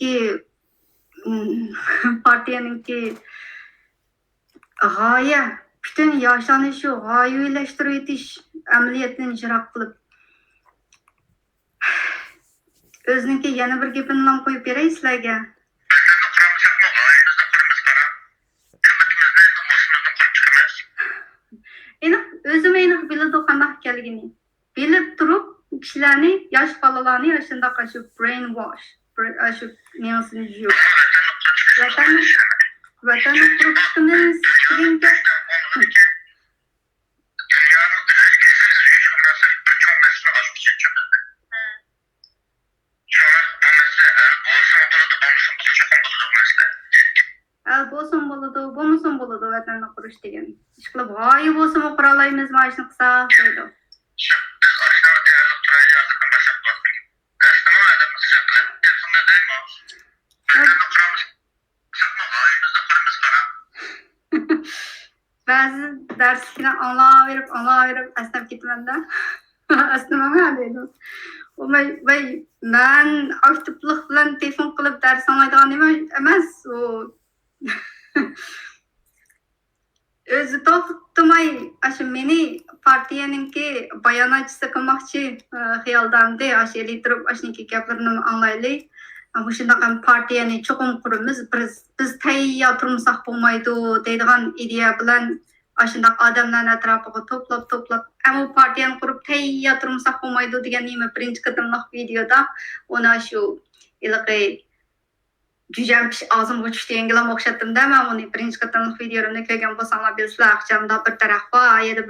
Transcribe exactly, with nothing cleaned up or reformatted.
ئىم، پارتىيەنىڭكى غايە، پۈتۈن ياشلارنى شۇ غايىۋىلەشتۈرۈۋېتىش ئەمەلىيەتتىن يىراق قىلىپ، ئۆزىنىڭكى يەنە بىر گېپىنىلا قويۇپ بېرەي سىلەرگە. ۋەتەننى قۇرمىساقمۇ، غايىمىزنى قۇرىمىز، قارا. ئۈمىدىمىزنى، نومۇسىمىزنى قۇرۇپ چىقىمىز. ئېنىق، ئۆزىمۇ ئېنىق بىلىدۇ قانداق ئىكەنلىكىنى. بىلىپ تۇرۇپ، كىشىلەرنى، ياش بالىلارنى ئاشۇنداق، ئاشۇ brainwash، بىر، ئاشۇ مېڭىسىنى يۇيۇپ، ۋەتەننى، ۋەتەننى قۇرۇپ چىقىمىز دېگەن گەپ. دۇنيانىڭ ئۆزىگە كەلسە، ئۆزگە چىقىمىز، بىر چوڭ مەسىلە ئاشۇ ئۈچۈن بىزدە. شۇڭا بۇ مەسىلە ھەل بولسىمۇ بولىدۇ، بولمىسىمۇ بولىدۇ، چوقۇم بولىدۇ بۇ مەسىلە. ھەل بولسىمۇ بولىدۇ، بولمىسىمۇ بولىدۇ، ۋەتەننى قۇرۇش دېگەن. ئىشقىلىپ، غايە بولسىمۇ قۇرالايمىزمۇ ئاشۇنى قىلساق دەيدۇ. شۇ، بىز ئاشۇنىڭغا تەييارلىق تۇرايلى، ھازىردىن باشلاپ بولسۇن. ئەسلىمۇ ئادەم ئىزچىل قىلىپ، تېلېفوندا دەيمۇ. ۋەتەننى قۇرامىز، ساقمۇ غايىمىزنى قۇرىمىز، قارا. بەزى دەرسلىكنى ئاڭلاۋېرىپ، ئاڭلاۋېرىپ ئەسنەپ كېتىمەن-دە. ئەسنىمەڭ دەيدۇ. ۋاي، ۋاي، مەن ئاكتىپلىق بىلەن تېلېفون قىلىپ دەرس ئاڭلايدىغان نېمە ئەمەس ئۇ. ئۆزى توختىماي ئاشۇ مېنى پارتىيەنىڭكى باياناتچىسى قىلماقچى، ئە، خىيالدامدى. ئاشۇ ئېلى تۇرۇپ ئاشۇنىڭكى گەپلىرىنىمۇ ئاڭلايلى. مۇشۇنداق ھەم پارتىيەنى چوقۇم قۇرىمىز، بىز، بىز تەييار تۇرمىساق بولمايدۇ دەيدىغان ئىدىيە بىلەن ئاشۇنداق ئادەملەرنى ئەتراپىغا توپلاپ، توپلاپ، ئەمما پارتىيەنى قۇرۇپ تەييار تۇرمىساق بولمايدۇ دېگەن نېمە بىرىنچى قېتىملىق ۋىدىيودا ئۇنى ئاشۇ ھېلىقى جۈجەم پىش ئاغزىمغا چۈش دېگەنگىلا ئوخشاتتىم-دە مەن ئۇنى. بىرىنچى قېتىملىق ۋىدىيولىرىمنى كۆرگەن بولساڭلار بىلىسىلەر، ئاخچامدا بىر دەرەخ بار، ئا يەردە بىر